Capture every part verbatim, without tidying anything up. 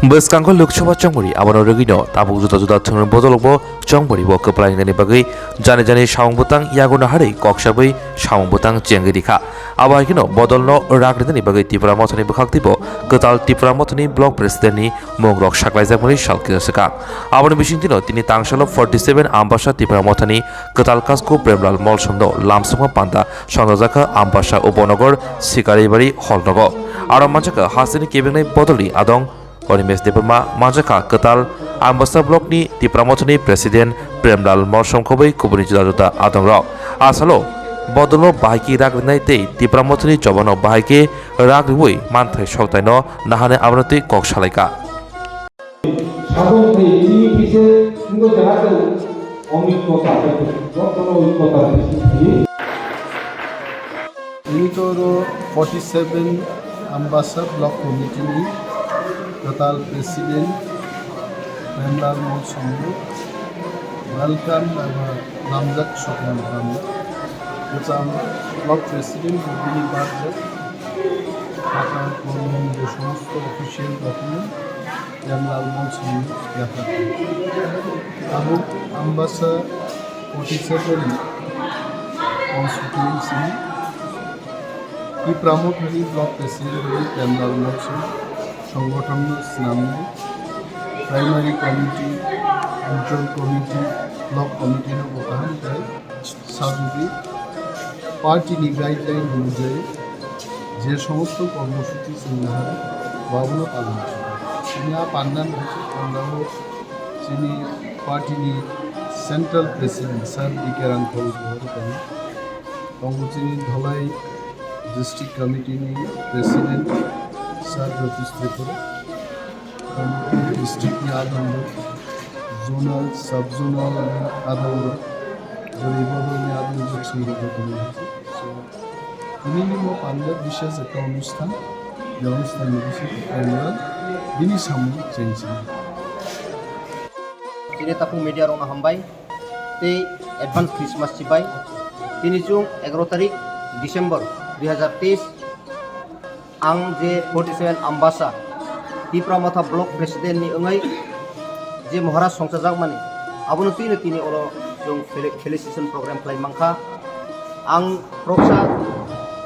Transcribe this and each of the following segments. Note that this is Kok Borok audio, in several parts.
Bwskango Lok Sabha chongmani abono rwgwino tabuk juda juda thwngmani bodolokbo chongmani bo kwplai wngnani bagwi jani jani samung bwtang yago naharwi kok sabwi samung bwtang chengwi rikha. Abo hai kheno bodolno rak rinani bagwi Tipra Mothani bwkhaktwibo kwtal Tipra Mothani Block Presidentni mungrok saklaijakmani sal kisa swkang. Aboni bisingtwino tini tangsalo forty seven Ambasa Tipra Mothani kwtal kasku Premlal Molsomno lamsokma panda songjajakha Ambasa Upanagar Sikaribari Hall nogo. Aro manjakha hasteni kebengnai bodolni adong Animesh Debbarma, manjakha kwtal Ambasa Blockni Tipra Mothani President Premlal Molsom khobwi kubuni juda juda adongrok. Asalo bodolno bahai khe rak rinai tei Tipra Mothani chobano bahai khe rak riwi manthai soktaino nahani abono twi kok salaikha. Sabon tei chini pise wngwi jaha tei omik kota, jotono omik kota pisi phi. Ini toro forty seven Ambasa Block Committee ni kwtal President Member Mol Songbu welcome aba lamjak sokman kamo. Kwcham Block President bini barjak, pata, kolom, je somosto official document, Premlal Molsomni yaphardi. Tabuk Ambasa forty seven constituency ni Tipra Mothani Block President rwi Premlal Molsom songothonno swnamnai, Primary Committee, Regional Committee, Block Committee no bo kaham khe sajagwi party ni guideline onujai je somosto kormosuchi chwng nahar, bo abono palon khlai. Chini a pandan buchuk pondao chini party ni Central President Sir D K Rangkhol bo tongo. Tongo chini Dholai District Committee ni President Sir Jyotish Tripura. District ni adongo, zonal, sub zonal ni adongo, jodi bodol ni adongo, jodi songwrok bo tongo. So, tini ni mo panjab bishes ekta onusthan, je onusthan ni bishes ekta onusthan, bini samung chengsi. Chini tapung media rokno hambai tei advance Christmas chibai. Tini chwng egaro tarik December dui hazar teis. Ang je forty seven Ambasa Tipra Motha Block President ni wngwi je Maharaj songchajakmani, abono twino tini oro chwng feli-, felicitation program khlai mankha. Ang khoroksa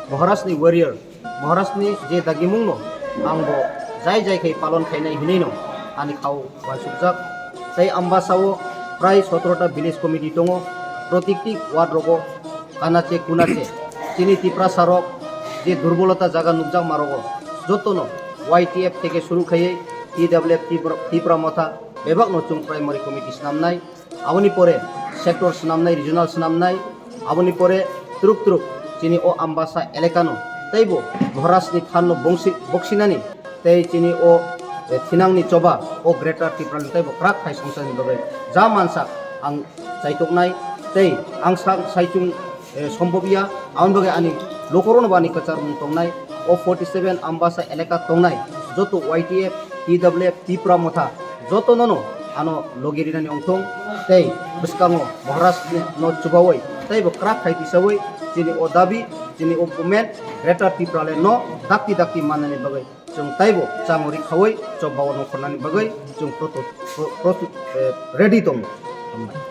Maharaj ni warrior, Maharaj ni je dagimungno ang bo jai jai khai palon khainai hinwi no ani khao uansukjak. Tei Ambasa o prai sotoro ta village committee tongo, protikti ward rogo kanache kunache chini Tiprasa rok je durbolota jaga nukjakma rogo jotono Y T F theke suru khaiwi T W F Tipra, Tipra Motha bebakno chwng primary committee swnamnai, aboni pore sector swnamnai, regional swnamnai, aboni pore twrwk twrwk chini o Ambasa elekano teibo Maharaj ni thanno bongsi-, boksinani tei chini o, eh, thinangni choba o Greater Tipraland teibo kwrak khai songcharni bagwi ja mansa ang chaitoknai tei ang sa-, saichung, eh, sombobya, aboni bagwi ani lokorokno bo ani kwcharmung tongnai. O forty seven Ambasa eleka tongnai joto Y T F, T W F, Tipra Motha jotono no ano logi rinani wngthung tei bwskango Maharaj no chubawi teibo kwrak khai tisawi chini o dabi, chini o movement Greater Tipraland no dakti dakti mannani bagwi chwng taibo changori khawi chobao nongkhornani bagwi chwng proto-, pro-, protu-, eh, ready tongo.